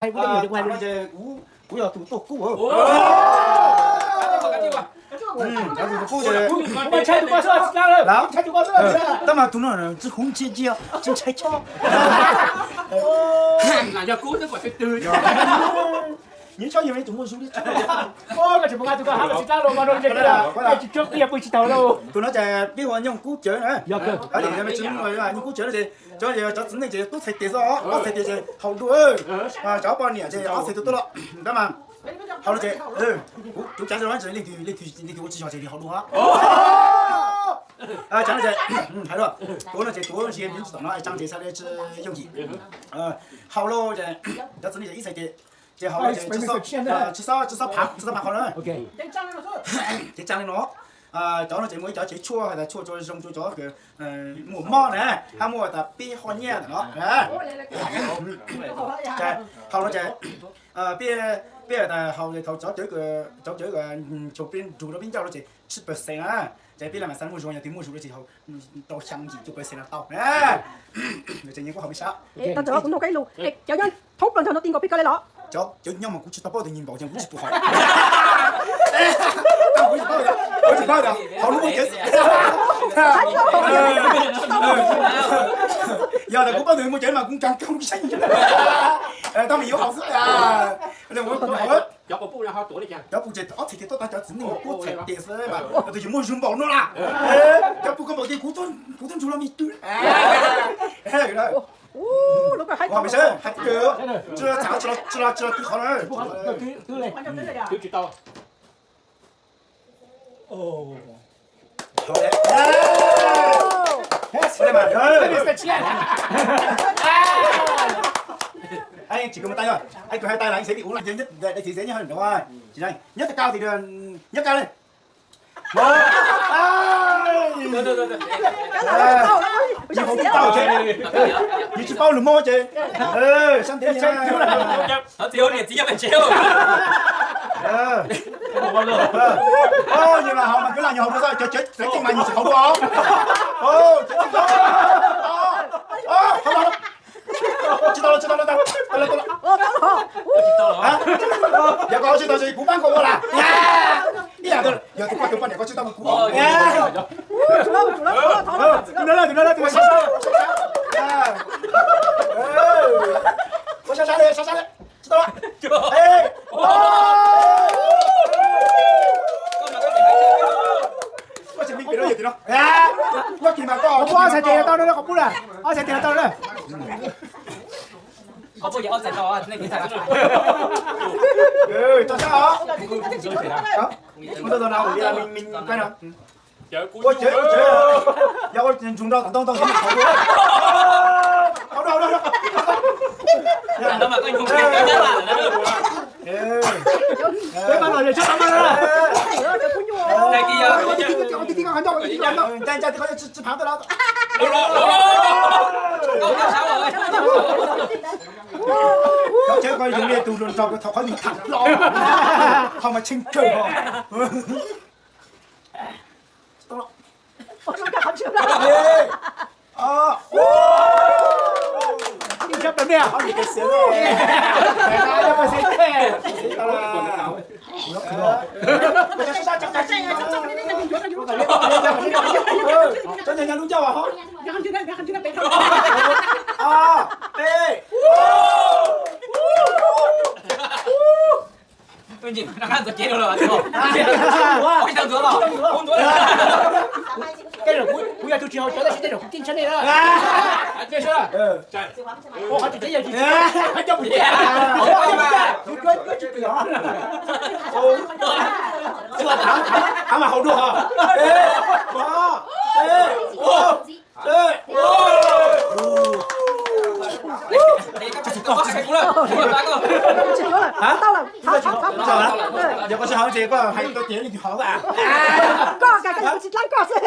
Kuv yog tus tuaj kub. Tab mas tus no tsis huv ntsia ntsia tsis ntshai choj. Nws choj yeej tus muaj zoo li. Tus no ces peb hu ua Nyooj Kub Cawv na. Nyooj Kub Cawv no ces cov txiv neej ces tub txhais tes xwb, ob txhais tes ces haus dua. Cov poj niam ces ob txhais tes tuaj los. Tab mas haus no ces kuv cav leej twg ua tsis yog ces li haus dua. Cav no ces hais dua, tuav no ces tuav ntsia tsis tom no, tsaa ces xav li tsis yooj yim. Haus lauj ces cov txiv neej ces ib txhais tes, ces haus no ces tsis xob phav, tsis xob phav qhov na. Ces tsaa li no. Cov no ces muaj ib cov ces tshuaj, has tas tshuaj rau zoo rau cov muaj mob na, hab muaj tas peb ho nyiaj ntawm no. Haus no ces peb, peb has tas haus thaum cov cawv, cov cawv tshau peb nrug rau peb ncauj no ces tsib percent na. Ces peb le mas xav muaj zug, yog twg muaj zug no ces haus tau xyaa yim cuaj percent no tau. Cov nyob mas kuv tsis tau paub tus nyias npaum ces kuv tsis pum haus. Kuv tsis paub, kuv tsis paub, haus lub muaj cawv. Yog tas kuv paub tus nyias muaj cawv mas kuv nkaag kawg lub saib. Tab mas yuav haus xwb. Cov pum ces ob txhais tes tuaj tag, cov txiv neej tuaj txhais tes xwb mas tus yuav muaj zug npaum no na. Cov pum koj npaum ces kuv twb nrug los me twg. Tsis los, tsis los, tsis los tib qhov na. Nyob tas koj, nyob tas koj li. Yus haus tsis tau ces, yus tsis paub lus Hmoob ces, sab ntiav. Txiv niam txiv nyob pem tsev. Yus mas haus mas kwv lam nyuag haus dua xwb, cov cawv txawv ceej mas nyuag tsis haus dua. Tsis tau, tsis tau, tsis tau. Yog koj tsis tau ces kuv pab koj ua las. Ib yam, yog tus poj, tus poj niam koj tsis tau mas kuv. Tus no, tus no, tus no, tus no. Ua sab sab li, sab sab li. Tsis tau. Koj tsis me pem no yog tim no. Koj kis mas koj ob txhais tes tau na, qhov pub na. Ob txhais tes tau na. Tso sab os. Ua cawv, ua cawv, yog ua ntsug nrau tom ntoo ntoo. Peb mas los yog tsob tau mas. Ncaj ncaj qhov tsis phav tau los. Cov cawv koj zoo li tus nrog koj thaum qhov yus tham hlo, qhov mas tsheej kawg ho. Cov nyuag nyuag lub ncauj os. Ob, peb. Tej zaum kuv yog tus tsis haus cawv tab sis tej zaum kuv keej tshaj nej na. Ua qhov tsis tseeb yog tsis tseeb, coj mus tiag. Thaum mas haus dua ho. Yog koj tsis haus ces koj hais tau ces leej twg haus xwb. Koj, koj tsis dlaab koj xwb.